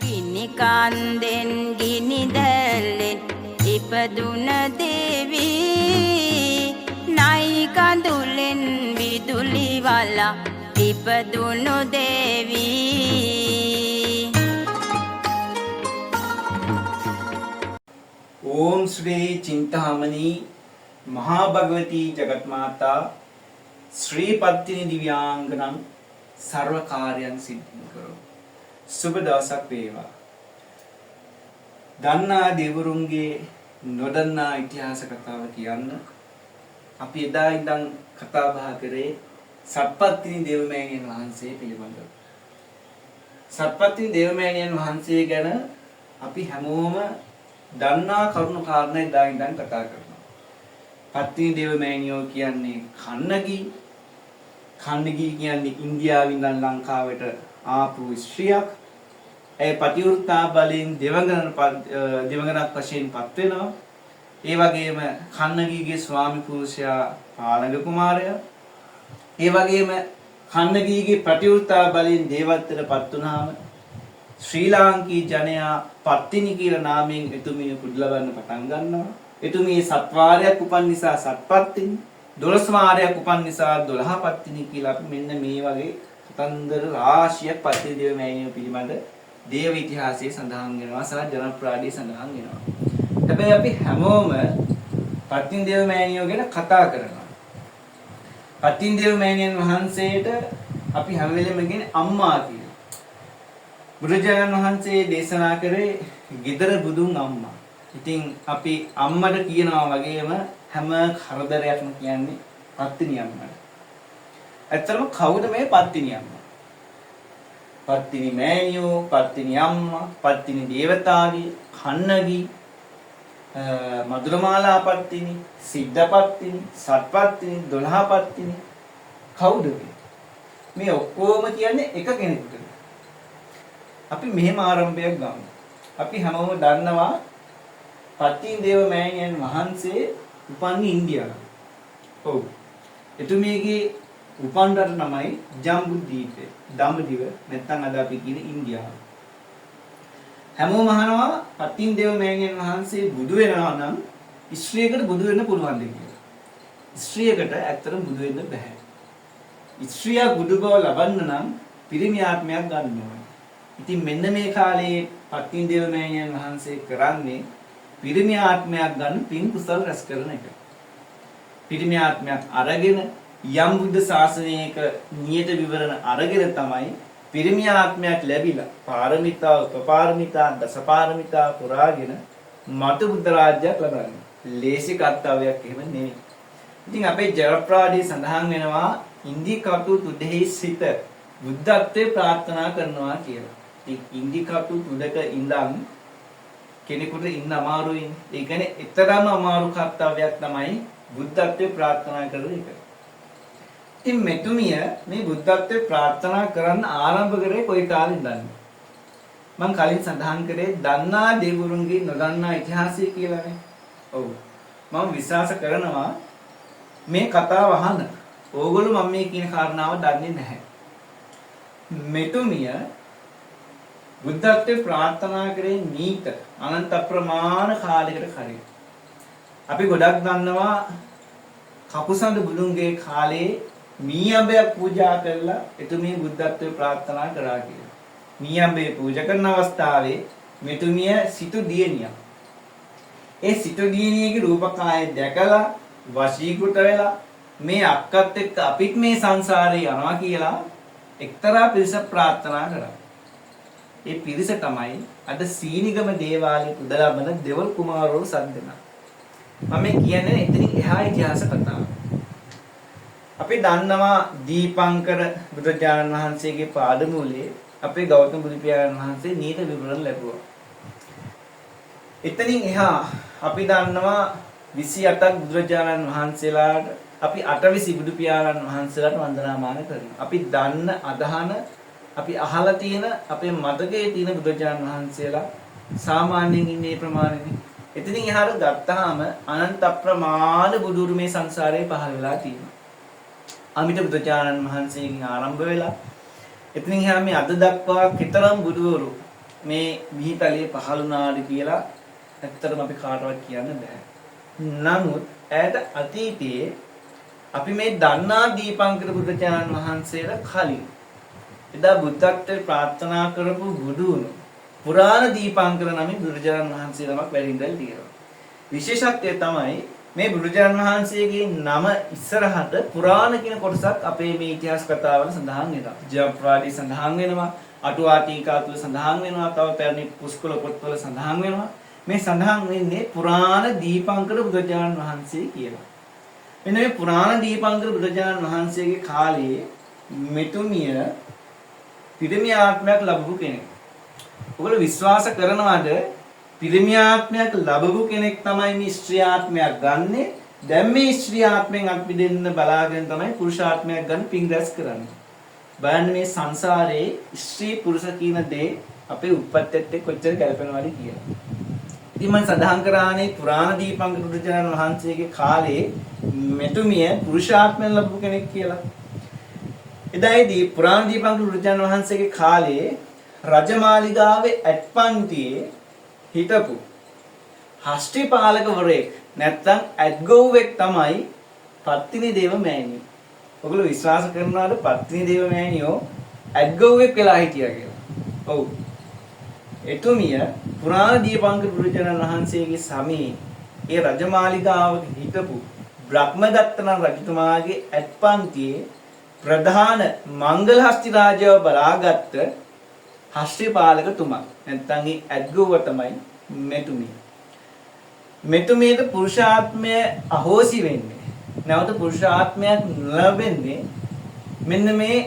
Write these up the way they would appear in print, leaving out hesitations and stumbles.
ගිනි කන්දෙන් ගිනි දැල්ලෙන් ඉපදුන දේවී, නයි කඳුලෙන් විදුලි වලා ඉපදුණු දේවී. ඕම් ශ්‍රී චින්තාමණි මහා භගවති ජගත් මාතා ශ්‍රී පත්තිනි දිව්‍යාංගනම් සර්ව කාර්යයන් සිද්ධ කරෝ. සුබ දවසක් වේවා. දන්නා දෙවරුන්ගේ නොදන්නා ඉතිහාස කතාව කියන්න අපි එදා ඉඳන් කතා බහ කරේ සත්පත්තිනි දේවමෑණියන් වහන්සේ පිළිබඳව. සත්පත්තිනි දේවමෑණියන් වහන්සේ ගැන අපි හැමෝම දන්නා කරුණු කාරණා එදා ඉඳන් කතා කරනවා. පත්තිනි දේවමෑණියෝ කියන්නේ කන්නගී. කන්නගී කියන්නේ ඉන්දියාවේ ඉඳන් ලංකාවට ආපු ස්ත්‍රියක්. ඇය පතිවෘතා බලයෙන් දෙවඟනක් වශයෙන් පත් වෙනවා. ඒ වගේම කන්නගීගේ ස්වාමි පුරුෂයා පාලඟ කුමාරයා. ඒ වගේම කන්නගීගේ පතිවෘතා බලයෙන් දේවත්වයට පත් වුණාම ශ්‍රී ලාංකීය ජනයා පත්තිනි කියලා නාමයෙන් එතුමිය පුද ලබන්න පටන් ගන්නවා. එතුමිය සත් වාරයක් උපන් නිසා සත්පත්තිනි, 12 වාරයක් උපන් නිසා 12 පත්තිනි කියලා අපි මෙන්න මේ වගේ කතන්දර රාශියක් පත්තිනි දේව මෑණියෝ පිළිබඳ දේව ඉතිහාසයේ සඳහන් වෙනවා සහ ජනප්‍රවාදයේ සඳහන් වෙනවා. හැබැයි අපි හැමෝම පත්තිනි දේව මෑණියෝ ගැන කතා කරනවා. පත්තිනි දේව මෑණියන් වහන්සේට අපි හැම වෙලෙම කියන්නේ අම්මා කියලා. බුදුරජාණන් වහන්සේ දේශනා කරේ ගෙදර බුදුන් අම්මා. ඉතින් අපි අම්මට කියනවා වගේම හැම කරදරයක්ම කියන්නේ පත්තිනි අම්මට. ඇත්තටම කවුද මේ පත්තිනි අම්මා? පත්තිනි මෑණියෝ, පත්තිනි අම්මා, පත්තිනි දේවතාවිය, කන්නගී, මధుරමාලා පත්තිනි, සිද්ධ පත්තිනි, සත්පත්තිනි, 12 පත්තිනි කවුද මේ? මේ ඔක්කොම කියන්නේ එක කෙනෙකුට. අපි මෙහෙම ආරම්භයක් ගමු. අපි හැමෝම දන්නවා පත්තිනි දේව මෑණියන් වහන්සේ උපන්නේ ඉන්දියාවේ. ඔව්. එතුමියගේ උපන් රට නමයි ජම්බුද්වීපය, දඹදිව, නැත්නම් අද අපි කියන ඉන්දියාව. හැමෝම අහනවා පත්තිනි දේව මෑණියන් වහන්සේ බුදු වෙනවා නම් ස්ත්‍රියකට බුදු වෙන්න පුළුවන්ද කියලා. ස්ත්‍රියකට ඇත්තටම බුදු වෙන්න බැහැ. ස්ත්‍රියක් බුදු බව ලබන්න නම් පිරිමි ආත්මයක් ගන්න ඕනේ. ඉතින් මෙන්න මේ කාලේ පත්තිනි දේව මෑණියන් වහන්සේ කරන්නේ පිරිමි ආත්මයක් ගන්න පින් කුසල් රැස් කරන එක. පිරිමි ආත්මයක් අරගෙන යම් බුද්ධ ශාසනයක නියත විවරණ අරගෙන තමයි පිරිමි ආත්මයක් ලැබිලා පාරමිතා, උපපාරමිතා, දසපාරමිතා පුරාගෙන මතු බුද්ධ රාජ්‍යයක් ලබන්නේ. ලේසි කර්තව්‍යයක් එහෙම නෙවෙයි. ඉතින් අපේ ජයප්‍රාඩියේ සඳහන් වෙනවා ඉන්දි කටු තුඩෙහි සිට බුද්ධත්වයේ ප්‍රාර්ථනා කරනවා කියලා. ඉතින් ඉන්දි කටු තුඩක ඉඳන් කෙනෙකුට ඉන්න අමාරුයිනේ. ඒ කියන්නේ එතරම් අමාරු කර්තව්‍යයක් තමයි බුද්ධත්වයේ ප්‍රාර්ථනා කරන එක. ඉතින් මෙතුමිය මේ බුද්ධත්වයේ ප්‍රාර්ථනා කරන්න ආරම්භ කරේ කොයි කාලේ ඉඳන්ද? මං කලින් සඳහන් කරේ දන්නා දෙවිවරුන්ගේ නොදන්නා ඉතිහාසය කියලානේ. ඔව්. මම විශ්වාස කරනවා මේ කතාව අහන ඕගොල්ලෝ මම මේ කියන කාරණාව දන්නේ නැහැ. මෙතුමිය බුද්ධත්වයේ ප්‍රාර්ථනා කරේ නීත අනන්ත අප්‍රමාණ කාලයකට කලින්. අපි ගොඩක් දන්නවා කකුසඳ බුදුන්ගේ කාලේ මී අඹයක් පූජා කරලා එතුමිය බුද්ධත්වයේ ප්‍රාර්ථනා කරා කියලා. මී අඹේ පූජා කරන අවස්ථාවේ මෙතුමිය සිටු දියණියක්. ඒ සිටු දියණියගේ රූපකාය දැකලා වශීකృత වෙලා මේ අක්කත් එක්ක අපිත් මේ සංසාරේ යනවා කියලා එක්තරා පිරිසක් ප්‍රාර්ථනා කරා. ඒ පිරිස තමයි අද සීනිගම දේවාලයේ පුද ලබන දෙවල් කුමාරවරු සත් දෙනා. මම මේ කියන්නේ එතනින් එහා ඉතිහාස කතාව. අපි දන්නවා දීපංකර බුදුරජාණන් වහන්සේගේ පාදමූලයේ අපේ ගෞතම බුදු පියාණන් වහන්සේ නීත විවරණ ලැබුවා. එතනින් එහා අපි දන්නවා 28ක් බුදුරජාණන් වහන්සේලාට අපි අටවිසි බුදු පියාණන් වහන්සේලාට වන්දනාමාන කරනවා. අපි දන්න අදහන අපි අහලා තියෙන අපේ මතකයේ තියෙන බුදුරජාණන් වහන්සේලා සාමාන්‍යයෙන් ඉන්නේ මේ ප්‍රමාණෙනේ. එතනින් එහාට ගත්තාම අනන්ත අප්‍රමාණ බුදුරු මේ සංසාරේ පහළ වෙලා තියෙනවා. අමිත බුදුරජාණන් වහන්සේගෙන් ආරම්භ වෙලා එතනින් එහා මේ අද දක්වා කෙතරම් බුදුවරු මේ මිහිතලයේ පහළ වුණාද කියලා ඇත්තටම අපි කාටවත් කියන්න බෑ. නමුත් ඈත අතීතයේ අපි මේ දන්නා දීපංකර බුදුරජාණන් වහන්සේට කලින් එදා බුද්ධත්වයට ප්‍රාර්ථනා කරපු බුදුන් පුරාණ දීපංකර නමින් බුදුරජාණන් වහන්සේ නමක් වැඩ ඉඳලා තියෙනවා. විශේෂත්වය තමයි මේ බුදුරජාණන් වහන්සේගේ නම ඉස්සරහට පුරාණ කියන කොටසක් අපේ මේ ඉතිහාස කතාවල සඳහන් වෙනවා. ජයප්‍රාදී සඳහන් වෙනවා, අටුවා ටීකා තුල සඳහන් වෙනවා, තව පැරණි පුස්කොළ පොත්වල සඳහන් වෙනවා. මේ සඳහන් වෙන්නේ පුරාණ දීපංකර බුදුරජාණන් වහන්සේ කියලා. මෙන්න මේ පුරාණ දීපංකර බුදුරජාණන් වහන්සේගේ කාලයේ මෙතුමිය පිරිමි ආත්මයක් ලැබපු කෙනෙක්. ඔයගොල්ලෝ විශ්වාස කරනවද පිරිමි ආත්මයක් ලැබපු කෙනෙක් තමයි මේ ස්ත්‍රී ආත්මයක් ගන්නෙ? දැන් මේ ස්ත්‍රී ආත්මෙන් අත් මිදෙන්න බලාගෙන තමයි පුරුෂ ආත්මයක් ගන්න පින් රැස් කරන්නේ. බලන්න මේ සංසාරේ ස්ත්‍රී පුරුෂ කියන දේ අපේ උප්පත්තියත් එක්ක කොච්චර ගැලපෙනවද කියලා. ඉතින් මම සඳහන් කරානේ පුරාණ දීපංකර බුදුරජාණන් වහන්සේගේ කාලේ මෙතුමිය පුරුෂාත්මයෙන් ලැබපු කෙනෙක් කියලා. එදා ඒ පුරාණ දීපංකර බුදුරජාණන් වහන්සේගේ කාලේ රජමාලිගාවේ ඇත්පන්තියේ හිටපු හස්ති පාලකවරයෙක් නැත්තම් ඇත්ගොව්වෙක් තමයි පත්තිනි දේව මෑණියෝ. ඔයගොල්ලෝ විශ්වාස කරනවාද පත්තිනි දේව මෑණියෝ ඇත්ගොව්වෙක් වෙලා හිටියා කියලා? ඔව්. එතුමිය පුරාණ දීපංකර බුදුරජාණන් වහන්සේගේ සමයේ ඒ රජමාලිගාවක හිටපු බ්‍රහ්මදත්ත නම් රජතුමාගේ ඇත්පන්තියේ ප්‍රධාන මංගලහස්ති රාජ්‍යව බලාගත්ත හස්ති පාලකතුමා නැත්තම් ඒ ඇත්ගොව්ව තමයි මෙතුමිය. මෙතුමියට පුරුෂාත්මය අහෝසි වෙන්නේ, නැවත පුරුෂාත්මයක් නොලැබෙන්නේ මෙන්න මේ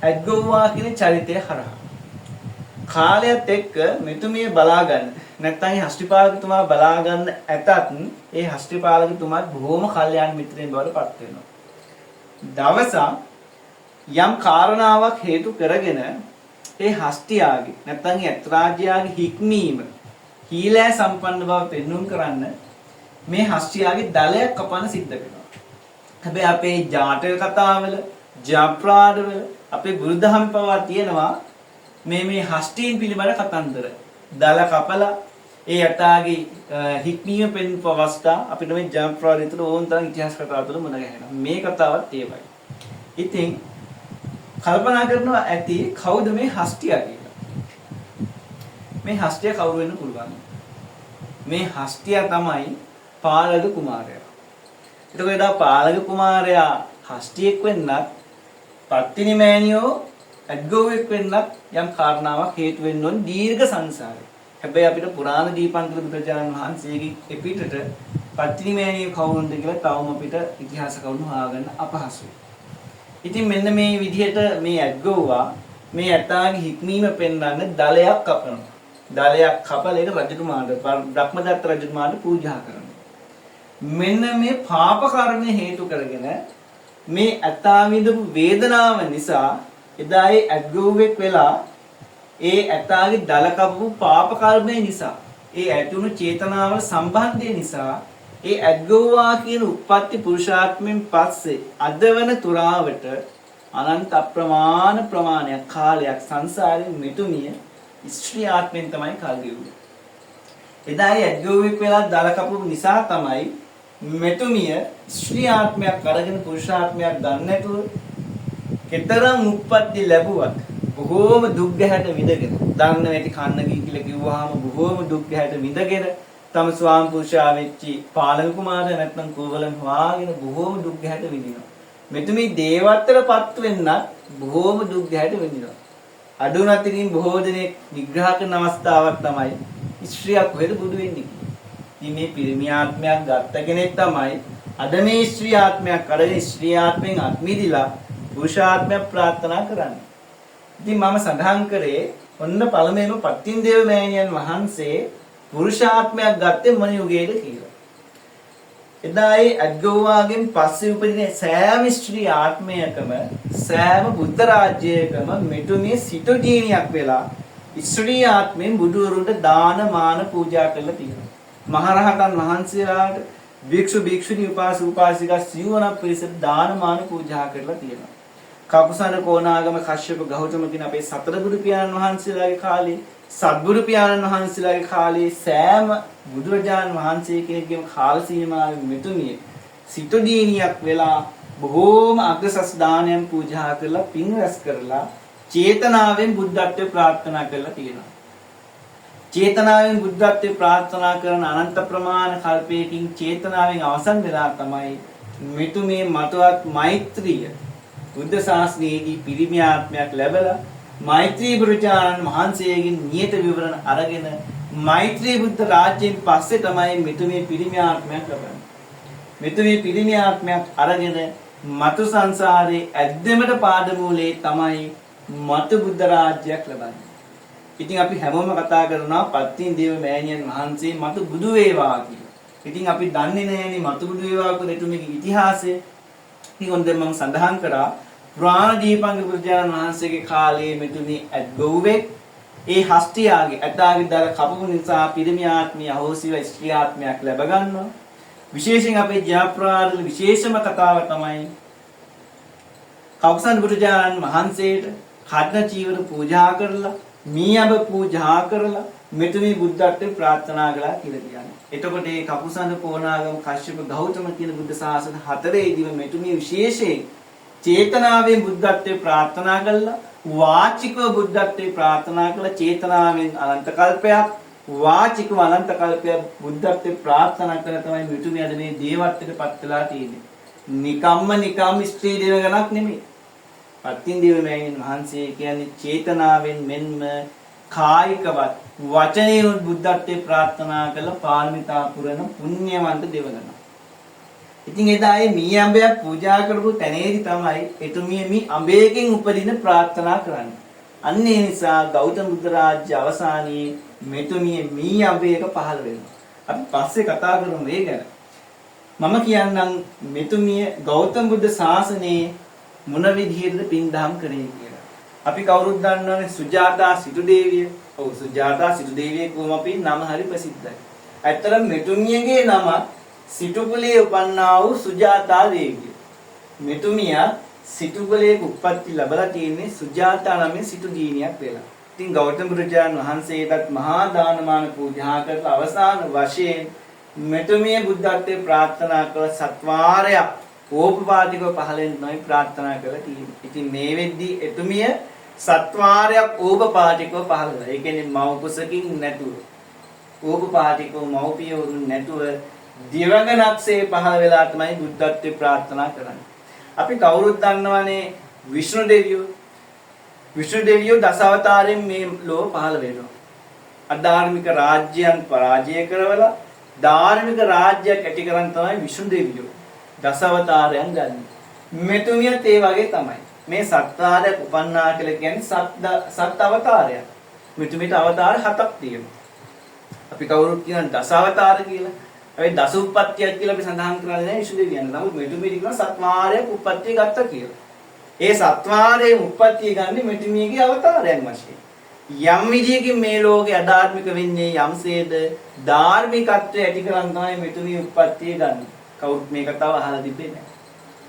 ඇත්ගොව්වා කියන චරිතය හරහා. කාලයත් එක්ක මෙතුමිය බලා ගන්න නැත්නම් ඒ හස්තිපාලකතුමා බලා ගන්න ඇතත් ඒ හස්තිපාලකතුමාත් බොහොම කල්යාණ මිත්‍රයන් බවට පත් වෙනවා. දවසක් යම් කාරණාවක් හේතු කරගෙන ඒ හස්තියාගේ නැත්නම් ඒ ඇත්රාජ්‍යයාගේ හික්මීම හීලෑ සම්පන්න බව පෙන්වුම් කරන්න මේ හස්තියාගේ දලයක් කපන්න සිද්ධ වෙනවා. හැබැයි අපේ ජාතක කතාවල, ජාප්‍රාඩවල, අපේ බුදුදහම පවා තියෙනවා මේ මේ හස්තීන් පිළිබඳ කතන්දර. දල කපලා ඒ යටාගේ හික්මීම පෙන්වපු අවස්ථා අපිට මේ ජාප්‍රාඩ තුළ ඕන තරම් ඉතිහාස කතා තුළ මුණ ගැහෙනවා. මේ කතාවත් ඒ වගේ. ඉතින් කල්පනා කරනවා ඇති කවුද මේ හස්තියා කියලා. මේ හස්තියා කවුරු වෙන්න පුළුවන්? මේ හස්තියා තමයි පාලක කුමාරයා. එතකොට එදා පාලක කුමාරයා හස්තියෙක් වෙන්නත් පත්තිනි මෑණියෝ ඇඩ්ගෝවෙක් වෙන්නත් යම් කාරණාවක් හේතු වෙන්න ඕන දීර්ඝ සංසාරේ. හැබැයි අපිට පුරාණ දීපංකර බුදුරජාණන් වහන්සේගේ එපිටට පත්තිනි මෑණියෝ කවුරුන්ද කියලා තවම අපිට ඉතිහාස කරුණු හොයාගන්න අපහසුයි. ඉතින් මෙන්න මේ විදිහට මේ ඇඩ්ගෝවා මේ ඇතාගේ හික්මීම පෙන්වන්න දලයක් කපනවා. දලයක් කපලා ඒක රජතුමාට, බ්‍රහ්මදත්ත රජතුමාට පූජා කරනවා. මෙන්න මේ පාප කර්මය හේතු කරගෙන මේ ඇතා විඳපු වේදනාව නිසා එදා ඒ ඇත්ගොව්වෙක් වෙලා ඒ ඇතාගේ දල කපපු පාප කර්මය නිසා, ඒ ඇතිවුණු චේතනාවල සම්බන්ධය නිසා ඒ ඇත්ගොව්වා කියන උප්පත්ති පුරුෂාත්මෙන් පස්සේ අද වන තුරාවට අනන්ත අප්‍රමාණ ප්‍රමාණයක් කාලයක් සංසාරේ මෙතුමිය ස්ත්‍රී ආත්මෙන් තමයි කල් ගෙවුවේ. එදා ඒ ඇත්ගොව්වෙක් වෙලා දල කපපු නිසා තමයි මෙතුමිය ස්ත්‍රී ආත්මයක් අරගෙන පුරුෂාත්මයක් ගන්න නැතුව කෙතරම් උප්පත්ති ලැබුවත් බොහෝම දුක් ගැහැට විඳගෙන, දන්න නැති කන්න ගිය කියලා කිව්වහම බොහෝම දුක් ගැහැට විඳගෙන තම ස්වාම පුරුෂයා වෙච්චි පාලක කුමාරයා නැත්නම් කෝවලන් හොයාගෙන බොහෝම දුක් ගැහැට විඳිනවා. මෙතුමී දේවත්වයට පත් වෙන්නත් බොහෝම දුක් ගැහැට විඳිනවා. අඩු නැතිකින් බොහෝ දෙනෙක් නිග්‍රහ කරන අවස්ථාවක් තමයි ස්ත්‍රියක් කොහෙද බුදු වෙන්නේ කියලා. ඉතින් මේ පිරිමි ආත්මයක් ගත්ත කෙනෙක් තමයි අද මේ ස්ත්‍රී ආත්මයක් අරගෙන ස්ත්‍රී ආත්මෙන් අත්මිදිලා පුරුෂ ආත්මයක් ප්‍රාර්ථනා කරන්නේ. ඉතින් මම සඳහන් කරේ ඔන්න පළමුවෙන්ම පත්තින් දේව මෑණියන් වහන්සේ පුරුෂ ආත්මයක් ගත්තේ මොන යුගයේද කියලා. එදා ඒ අද්ගෝවාගෙන් පස්සේ උපදින සෑම ස්ත්‍රී ආත්මයකම සෑම බුද්ධ රාජ්‍යයකම මෙතුමිය සිටු ජීනියක් වෙලා ස්ත්‍රී ආත්මෙන් බුදුවරුන්ට දාන මාන පූජා කරලා තියෙනවා. මහරහතන් වහන්සේලාට භික්ෂු භික්ෂුණී උපාසක උපාසිකා සිව්වනක් පිරිසට දාන මාන පූජා කරලා තියෙනවා. කකුසන කෝණාගම කශ්‍යප ගෞතම කියන අපේ සතර බුදු පියාණන් වහන්සේලාගේ කාලේ සත්ගුරු පියාණන් වහන්සේලාගේ කාලේ සෑම බුදුරජාණන් වහන්සේ කෙනෙක්ගේම කාල සීමාවේ මෙතුමිය සිටුදීනියක් වෙලා බොහෝම අග්‍රසස් දානයන් පූජා කරලා පින් රැස් කරලා චේතනාවෙන් බුද්ධත්වයට ප්‍රාර්ථනා කරලා තියෙනවා. චේතනාවෙන් බුද්ධත්වයට ප්‍රාර්ථනා කරන අනන්ත ප්‍රමාණ කල්පයකින් චේතනාවෙන් අවසන් වෙලා තමයි මෙතුමිය මතුවත් මෛත්‍රිය බුද්ධ ශාසනයේදී පිරිමි ආත්මයක් ලැබලා මෛත්‍රී බුදුරජාණන් වහන්සේගෙන් නියත විවරණ අරගෙන මෛත්‍රී බුද්ධ රාජ්‍යයෙන් පස්සේ තමයි මෙතුමිය පිරිමි ආත්මයක් ලබන්නේ. මෙතුමිය පිරිමි ආත්මයක් අරගෙන මතු සංසාරේ ඇද්දෙමට පාදමූලේ තමයි මතු බුද්ධ රාජ්‍යයක් ලබන්නේ. ඉතින් අපි හැමෝම කතා කරනවා පත්තිනි දේව මෑණියන් වහන්සේ මතු බුදු වේවා කියලා. ඉතින් අපි දන්නේ නෑනේ මතු බුදු වේවා කියලා එතුමියගේ ඉතිහාසය. ඉතින් ඔන්න දැන් මම සඳහන් කරා පුරාණ දීපංක බුදුරජාණන් වහන්සේගේ කාලයේ මෙතුමිය ඇත්ගොව්වෙක්. ඒ හස්තියාගේ ඇතාගේ දර කපපු නිසා පිරිමි ආත්මිය අහෝසිව ස්ත්‍රී ආත්මයක් ලැබ ගන්නවා. විශේෂයෙන් අපේ ජයප්‍රාදල විශේෂම කතාව තමයි කවුසන් බුදුරජාණන් වහන්සේට කඩන චීවර පූජා කරලා මී අඹ පූජා කරලා මෙතුමී බුද්ධත්වයට ප්‍රාර්ථනා කළා කියලා කියන්නේ. එතකොට මේ කපුසඳ කොණාගම කශ්‍යප ගෞතම කියන බුද්ධ ශාසන හතරේදීම මෙතුමී විශේෂයෙන් චේතනාවෙන් බුද්ධත්වයට ප්‍රාර්ථනා කළා, වාචිකව බුද්ධත්වයට ප්‍රාර්ථනා කළා, චේතනාවෙන් අනන්ත කල්පයක් වාචිකව අනන්ත කල්පයක් බුද්ධත්වයට ප්‍රාර්ථනා කරලා තමයි මෙතුමී අද මේ දේවත්වයට පත් වෙලා තියෙන්නේ. නිකම්ම නිකම් ස්ත්‍රී දෙවගණක් නෙමෙයි. පත්තිනි දේව මෑණියන් වහන්සේ කියන්නේ චේතනාවෙන් මෙන්ම කායිකවත් වචනයෙන් බුද්ධත්වයට ප්‍රාර්ථනා කළ පාරමිතා පුරන පුණ්‍යවන්ත දෙවගණ. ඉතින් එදා ඒ මී අඹයක් පූජා කරපු තැනේදී තමයි එතුමිය මී අඹයකින් උපදින ප්‍රාර්ථනා කරන්නේ. අන්න ඒ නිසා ගෞතම බුද්ධ රාජ්‍ය අවසානයේ මෙතුමිය මී අඹයක පහළ වෙනවා. අපි පස්සේ කතා කරමු ඒ ගැන. මම කියන්නම් මෙතුමිය ගෞතම බුද්ධ ශාසනයේ මොන විදිහටද පින් දහම් කරේ කියලා. අපි කවුරුත් දන්නවනේ සුජාතා සිටු දේවිය. ඔව්, සුජාතා සිටු දේවිය කොහොම අපි නම හරි ප්‍රසිද්ධයි. ඇත්තටම මෙතුමියගේ නම සිටුකුලේ උපන්නා වූ සුජාතා දේවිය. මෙතුමියා සිටුකුලේ උප්පත්ති ලැබලා තියෙන්නේ සුජාතා නමින් සිටු දීනියක් වෙලා. ඉතින් ගෞතම බුදුරජාණන් වහන්සේටත් මහා දානමාන පූජා කරලා අවසාන වශයෙන් මෙතුමිය බුද්ධත්වයට ප්‍රාර්ථනා කළ සත්වාරයක් ඕපපාතිකව පහළ වෙන්න තමයි ප්‍රාර්ථනා කරලා තියෙන්නේ. ඉතින් මේ වෙද්දී එතුමිය සත්වාරයක් ඕපපාතිකව පහළ වෙලා. ඒ කියන්නේ මව් කුසකින් නැතුව ඕපපාතිකව මව්පියවරුන් නැතුව දිවගණක්සේ පහළ වෙලා තමයි බුද්ධත්වයට ප්‍රාර්ථනා කරන්නේ. අපි කවුරුත් දන්නවනේ විෂ්ණු දෙවියෝ. විෂ්ණු දෙවියෝ දසවතාරයෙන් මේ ලෝක පහළ වෙනවා. අධාර්මික රාජ්‍යයන් පරාජය කරවලා ධාර්මික රාජ්‍යයක් ඇති කරන් තමයි විෂ්ණු දෙවියෝ දසවතාරයන් ගන්න. මෙතුමියත් ඒ වගේ තමයි. මේ සත්වාරයක් උපන්නා කියලා කියන්නේ සත් අවතාරයක්. මෙතුමියට අවතාර හතක් තියෙනවා. අපි කවුරුත් කියන දසවතාර කියලා. හැබැයි දස උප්පත්තියක් කියලා අපි සඳහන් කරන්නේ නැහැ විෂ්ණු දෙවියන්. නමුත් මෙතුමියට කියනවා සත්වාරයක් උප්පත්තිය ගත්තා කියලා. ඒ සත්වාරයේ උප්පත්තිය ගන්නේ මෙතුමියගේ අවතාරයන් වශයෙන්. යම් විදියකින් මේ ලෝකේ අධාර්මික වෙන්නේ යම්සේද ධාර්මිකත්වය ඇති කරන් තමයි මෙතුමිය උප්පත්තිය ගන්නේ. කවුරුත් මේ කතාව අහලා තිබෙන්නේ නැහැ.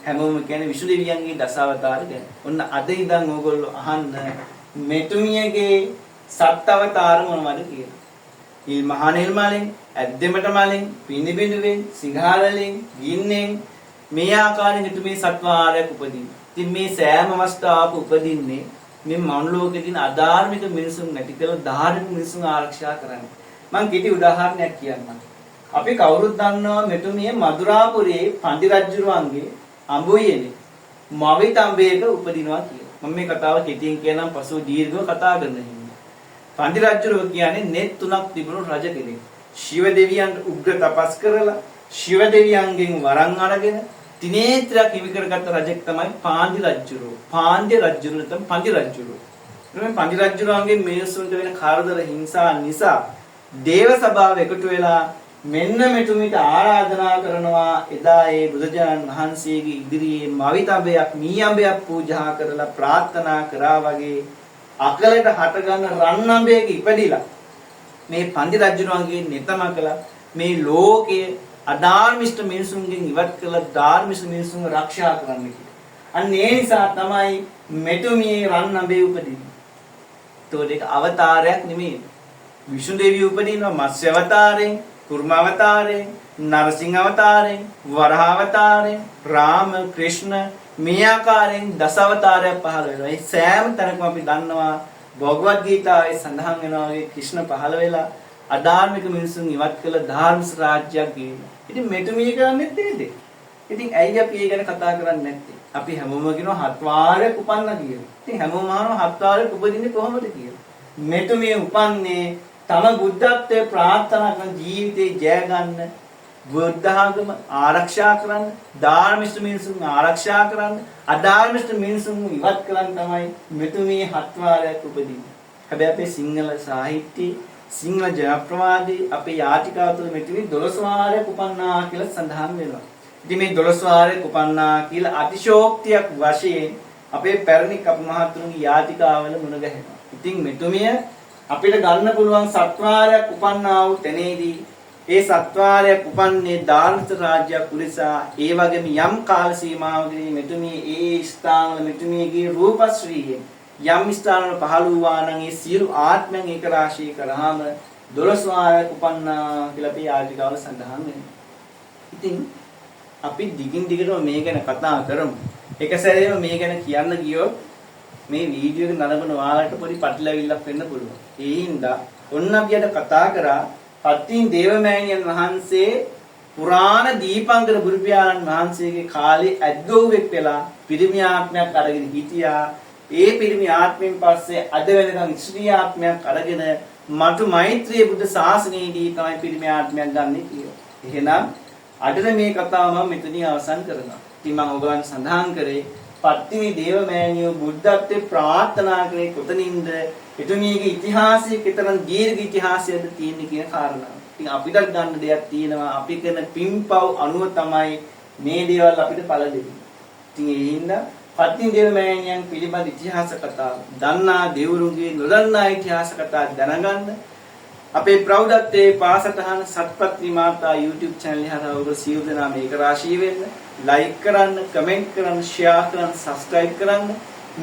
හැමෝම කියන්නේ විෂ්ණු දෙවියන්ගේ දසවතාර ගැන. ඔන්න අද ඉඳන් ඕගොල්ලෝ අහන්න මෙතුමියගේ සත් අවතාර මොනවද කියලා. ඉල් මහනෙල් මලෙන්, ඇද්දෙමට මලෙන්, පිනිබිඳුවෙන්, සිංහාරලෙන්, ගින්නෙන් මේ ආකාරයෙන් එතුමිය සත්වාරයක් උපදිනවා. ඉතින් මේ සෑම අවස්ථාවක උපදින්නේ මේ මනුලෝකේ තියෙන අධාර්මික මිනිසුන් නැති කරලා ධාර්මික මිනිසුන් ආරක්ෂා කරන්න. මං කෙටි උදාහරණයක් කියන්නම්. අපි කවුරුත් දන්නවා මෙතුමිය මధుරාපුරයේ පන්දි රජුරුවන්ගේ අඹුයනේ මවිත අඹයක උපදිනවා කියලා. මම මේ කතාව කෙටියෙන් කියනම් පසුව දීර්ඝව කතා කරන හින්දා. පන්දි රජුරුව කියන්නේ නෙත් තුනක් තිබුණු රජ කෙනෙක්. ශිව දෙවියන්ට උග්‍ර තපස් කරලා ශිව දෙවියන්ගෙන් වරන් අරගෙන තිනේත්‍රයක් හිමි කරගත්ත රජෙක් තමයි පාන්දි රජුරුව. පාන්දි රජුරුව නැත්නම් පන්දි රජුරුව. මේ පන්දි රජුරුවන්ගේ මිනිස්සුන්ට වෙන කරදර හිංසා නිසා දේව සභාව එකතු වෙලා මෙන්න මෙතුමිට ආරාධනා කරනවා එදා ඒ බුදුජානන් වහන්සේගේ ඉදිරියේ මවිතඹයක් මී අඹයක් පූජා කරලා ප්‍රාර්ථනා කරා වගේ අකලට හටගන්න රන් අඹයක ඉපදිලා මේ පන්දි රජුරුවන්ගේ නෙතමකලා මේ ලෝකයේ අධාර්මිෂ්ඨ මිනිසුන්ගෙන් ඉවත් කරලා ධාර්මිෂ්ඨ මිනිසුන්ව ආරක්ෂා කරන්න කියලා. අන්න ඒ නිසා තමයි මෙතුමියේ රන් අඹේ උපදින්නේ. ඒතකොට ඒක අවතාරයක් නෙමෙයි. විෂ්ණු දෙවියෝ උපදිනවා මත්ස්‍ය අවතාරයෙන්, කුර්ම අවතාරයෙන්, නරසිංහ අවතාරයෙන්, වරහ අවතාරයෙන්, රාම, ක්‍රිෂ්ණ මේ ආකාරයෙන් දස අවතාරයක් පහළ වෙනවා. ඒ සෑම තැනකම අපි දන්නවා භගවත් ගීතාවේ සඳහන් වෙනවා වගේ ක්‍රිෂ්ණ පහළ වෙලා අධාර්මික මිනිසුන් ඉවත් කළ ධාර්මික රාජ්‍යයක් ගෙනිනවා. ඉතින් මෙතුමිය කරන්නේත් ඒ දේ. ඉතින් ඇයි අපි ඒ ගැන කතා කරන්නේ නැත්තේ? අපි හැමෝම කියනවා හත් වාරයක් උපන්නා කියලා. ඉතින් හැමෝම අහනවා හත් වාරයක් උපදින්නේ කොහොමද කියලා. මෙතුමිය උපන්නේ තම බුද්ධත්වයේ ප්‍රාර්ථනා කරන ජීවිතේ ජය ගන්න, බුද්ධ ආගම ආරක්ෂා කරන්න, ධාර්මිෂ්ඨ මිනිසුන් ආරක්ෂා කරන්න, අධාර්මිෂ්ඨ මිනිසුන් ඉවත් කරන්න තමයි මෙතුමිය හත් වාරයක් උපදින්නේ. හැබැයි අපේ සිංහල සාහිත්‍යයේ, සිංහල ජනප්‍රවාදයේ, අපේ යාචිකාව තුළ මෙතුමිය 12 වාරයක් උපන්නා කියලා සඳහන් වෙනවා. ඉතින් මේ 12 වාරයක් උපන්නා කියලා අතිශෝක්තියක් වශයෙන් අපේ පැරණි කපු මහතුරුන්ගේ යාචිකාවල මුණ ගැහෙනවා. ඉතින් මෙතුමිය අපිට ගන්න පුළුවන් සත්වාරයක් උපන්නා වූ තැනේදී ඒ සත්වාරයක් උපන්නේ ධාර්මික රාජ්‍යයක් උදෙසා. ඒ වගේම යම් කාල සීමාවකදී මෙතුමිය ඒ ස්ථානවල මෙතුමියගේ රූපශ්‍රීයෙන් යම් ස්ථානවල පහළ වූවා නම් ඒ සියලු ආත්මයන් ඒක රාශී කරාම 12 වාරයක් උපන්නා කියලා අපේ යාචිකාවල සඳහන් වෙනවා. ඉතින් අපි දිගින් දිගටම මේ ගැන කතා කරමු. එක සැරේම මේ ගැන කියන්න ගියොත් මේ වීඩියෝ එක නරඹන ඔයාලට පොඩි පටලැවිල්ලක් වෙන්න පුළුවන්. ඒ හින්දා ඔන්න අපි අද කතා කරා පත්තිනි දේවමෑණියන් වහන්සේ පුරාණ දීපංකර බුදු පියාණන් වහන්සේගේ කාලේ ඇද්ගොව්වෙක් වෙලා පිරිමි ආත්මයක් අරගෙන හිටියා. ඒ පිරිමි ආත්මෙන් පස්සේ අද වෙනකන් ස්ත්‍රී ආත්මයක් අරගෙන මතු මෛත්‍රී බුද්ධ ශාසනයේදී තමයි පිරිමි ආත්මයක් ගන්නෙ කියලා. එහෙනම් අදට මේ කතාව මම මෙතනින් අවසන් කරනවා. ඉතින් මම ඔයගොල්ලන් සඳහන් කරේ පත්තිනි දේවමෑණියෝ බුද්ධත්වයේ ප්‍රාර්ථනා කරේ කොතනින්ද, එතුමියගේ ඉතිහාසය කෙතරම් දීර්ඝ ඉතිහාසයක්ද තියෙන්නේ කියන කාරණාව. ඉතින් අපිටත් ගන්න දෙයක් තියෙනවා. අපි කරන පින්පව් අනුව තමයි මේ දේවල් අපිට ඵල දෙන්නේ. ඉතින් ඒ හින්දා පත්තිනි දේවමෑණියන් පිළිබඳ ඉතිහාස කතා දන්නා දෙවරුන්ගේ නොදන්නා ඉතිහාස කතා දැනගන්න අපේ ප්‍රෞಢත්වයේ පාසටහන සත්පත්නි මාතා YouTube channel හරහා ඔබ සියලු දෙනා මේක රාශී වෙන්න, ලයික් කරන්න, කමෙන්ට් කරන්න, ෂෙයා කරන්න, සබ්ස්ක්‍රයිබ් කරන්න,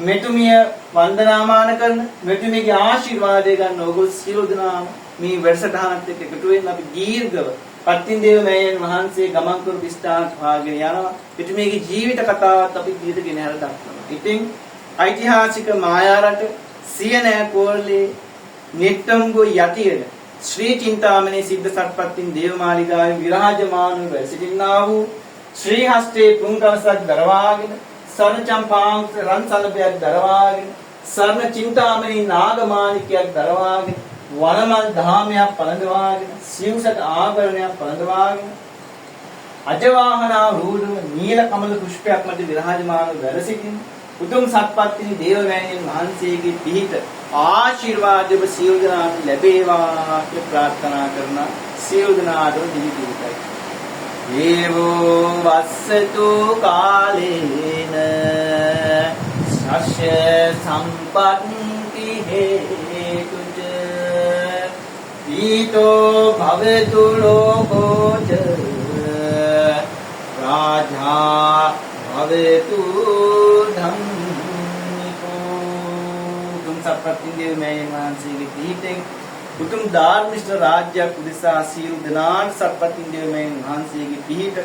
මෙතුමිය වන්දනාමාන කරන, මෙතුමියගේ ආශිර්වාදය ගන්න ඔබ සියලු දෙනාම මේ වැඩසටහනත් එක්ක එකතු වෙන්න. අපි දීර්ඝව පත්තිනි දේවමෑණියන් වහන්සේ ගමන් කරපු ස්ථාන හොයාගෙන යනවා. එතුමියගේ ජීවිත කතාවත් අපි දීර්ඝ ගෙනහැර දක්වනවා. ඉතින් ඓතිහාසික මායාරට සියනෑ කෝරළේ නිට්ටම්ගු යටියන ශ්‍රී චින්තාමණි සිද්ධ සත්පත්තින් දේවමාලිගාවේ විරාජමානව වැඩ සිටින්නා වූ ශ්‍රී හස්තේ පුන්කවසක් දරවාගෙන, ස්වර්ණ චම්පාංශ රන් සලභයක් දරවාගෙන, ස්වර්ණ චින්තාමණි නාගමාලිකයක් දරවාගෙන, වනමල් ධාමයක් පළඳවාගෙන, සිව්සට ආභරණයක් පළඳවාගෙන, අජවාහනා රූಢව නීල කමල පුෂ්පයක් මැද විරාජමානව වැඩ සිටින උතුම් සත්පත්තිනි දේවමෑණියන් වහන්සේගේ පිහිට ආශිර්වාද ඔබ සියලු දෙනාට ලැබේවා කියලා ප්‍රාර්ථනා කරන සියලු දෙනාටම දිවි පිහිටයි. දේවෝ වස්සතු කාලේන සස්ය සම්පත්ති හේතුච පීතෝ භවතු ලෝකෝච රාජා භවතු ධම්මිකෝ. උතුම් සත්පත්තිනි දේවමෑණියන් වහන්සේගේ පිහිටෙන් උතුම් ධාර්මිෂ්ඨ රාජ්‍යයක් උදෙසා සියලු දෙනාට සත්පත්තිනි දේවමෑණියන් වහන්සේගේ පිහිට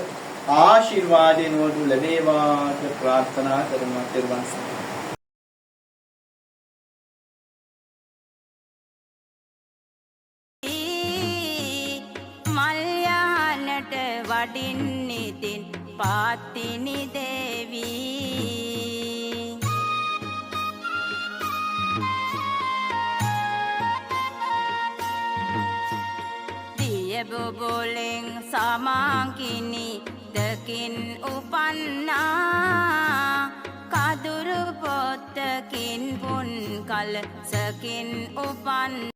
ආශිර්වාදයෙන් වඩු ලැබේවා කියලා ප්‍රාර්ථනා කරනවා. තෙරුවන් සරණයි. මල් යහනට වඩින් ඉතින් පත්තිනි දේවී. දිය බුබුලෙන් සමාංකිනි දකින් උපන්නා, කදුරු පොත්තකින් පුන් කලසකින් උපන්.